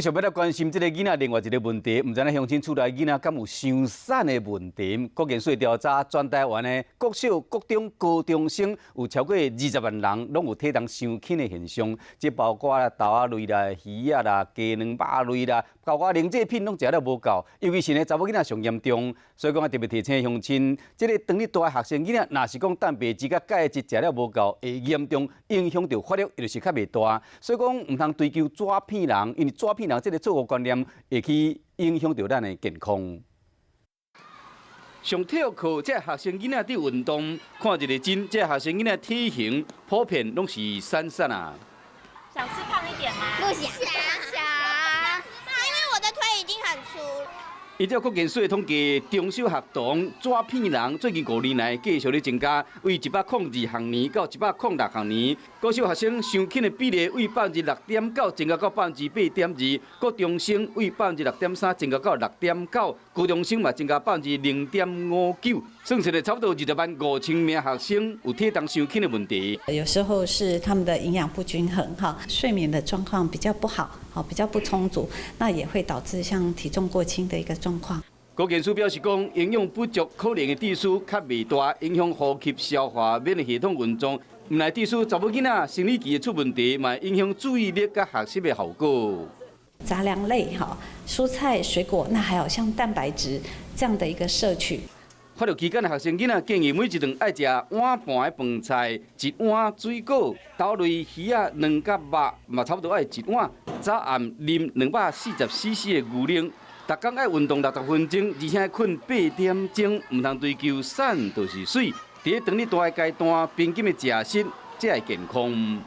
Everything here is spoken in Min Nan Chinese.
想欲來關心這个囡仔另外一个問題，毋知影鄉親厝內囡仔敢有傷瘦的問題？國健署調查，全台灣的國小、國中、高中生有超過20萬人，攏有體重傷輕的現象。這包括啦豆仔類啦、魚仔啦、雞卵肉類啦，包括奶製品攏食了無夠，尤其是呢查某囡仔上嚴重。所以講特別提醒鄉親，這个當你帶學生囡仔，若是講蛋白質佮鈣質食了無夠，會嚴重影響著發育，就是較袂大。所以講毋通追求紙片人，因為紙片人這个錯誤觀念會去影響著咱的健康。上體育課，這學生囡仔佇運動，看一个真，這學生囡仔體型普遍攏是瘦瘦啊。想吃胖一點嗎？不想。想。因為我的腿已經很粗。依照國健署的統計，中小學童紙片人最近5年來繼續咧增加，為102學年到106學年，國小學生傷輕的比例為6.9%增加到8.2%，國中生為6.3%增加到6.9，高中生嘛增加0.59%，算起來差不多20萬5千名學生有體重傷輕的問題。有時候是他們的營養不均衡，哈，睡眠的狀況比較不好，好比較不充足，那也會導致像體重過輕的一個狀況。國健署表示講，營養不足可能會致使較袂大，影響呼吸、消化、免疫系統運作。毋但致使查某囡仔生理期會出問題，嘛影響注意力佮學習的效果。雜糧類、哈蔬菜、水果，那還有像蛋白質這樣的一個攝取。發育期間的學生囡仔建議每一頓愛食碗盤的飯菜，一碗水果、豆類、魚仔、卵佮肉，嘛差不多愛一碗。早暗啉240 cc 的牛奶。逐工愛運動60分鐘，而且愛睏8點鐘，毋通追求瘦就是媠。佇咧當你大的階段，平均的食食才會健康。